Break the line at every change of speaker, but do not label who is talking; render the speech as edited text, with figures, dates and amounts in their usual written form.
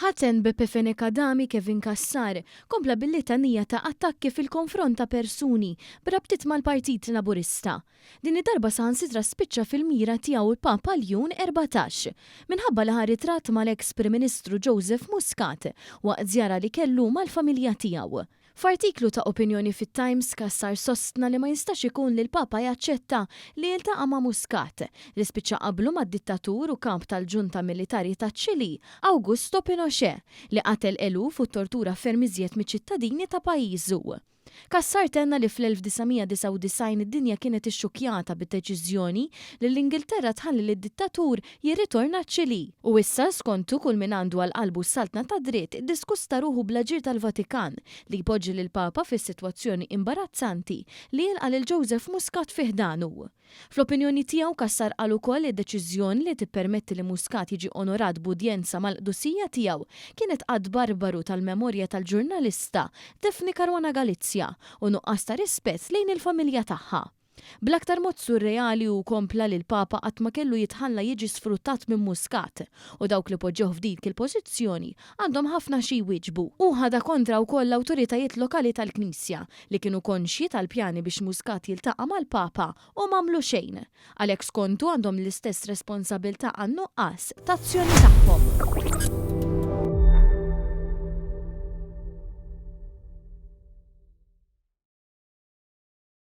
Ħaten Beppe Fenech Adami Kevin Cassar kompla bil-litanija ta' attakki fil-konfront ta' persuni b'rabtiet mal-Partit Laburista. Din id-darba saħansitra spiċċa fil-mira tiegħu l-Papa Ljun 14 minħabba li ħa ritratt mal-eks Prim Ministru Joseph Muscat waqt żjara li kellu mal-familja tiegħu. F'artiklu ta' opinjoni fit-Times, Cassar sostna li ma jistax ikun li l-Papa jaċċetta li jiltaqa' ma' Muscat, li spiċċa qablu mad-dittatur u kap tal-ġunta militari taċ-Ċilì, Augusto Pinochet, li qatel eluf u ttortura ferm iżjed miċ-ċittadini ta' pajjiżu. Cassar tenna li fl-1999 id-dinja kienet ixxukkjata bid-deċiżjoni li l-Ingilterra tħalli lid-dittatur jirritorna ċ-Ċilì. U issa, skontu, kull min għandu għal qalbu s-saltna tad-dritt iddiskusta ruħu bl-aġir tal-Vatikan li jpoġġi lill-Papa fis-sitwazzjoni imbarazzanti li jilqa' lil Joseph Muscat fi ħdanu. Fl-opinjoni tiegħu, Cassar qal ukoll li d-deċiżjoni li tippermetti li Muscat jiġi onorat b'udjenza mal-Qdusija Tiegħu kienet att barbaru tal-memorja tal-ġurnalista Daphne Caruana Galizia u nuqqas ta' rispett lejn il-familja tagħha. Bl-aktar mod surreali hu kompla li l-Papa qatt ma kellu jitħalla jiġi sfruttat minn Muscat u dawk li poġġewh f'dik il-pożizzjoni għandhom ħafna xi jwieġbu. Hu ħadha kontra wkoll l-awtoritajiet lokali tal-Knisja li kienu konxji tal-pjani biex Muscat jiltaqa' mal-Papa u m'għamlu xejn. Għalhekk skontu għandhom l-istess responsabilità għan-nuqqas t'azzjoni tagħhom.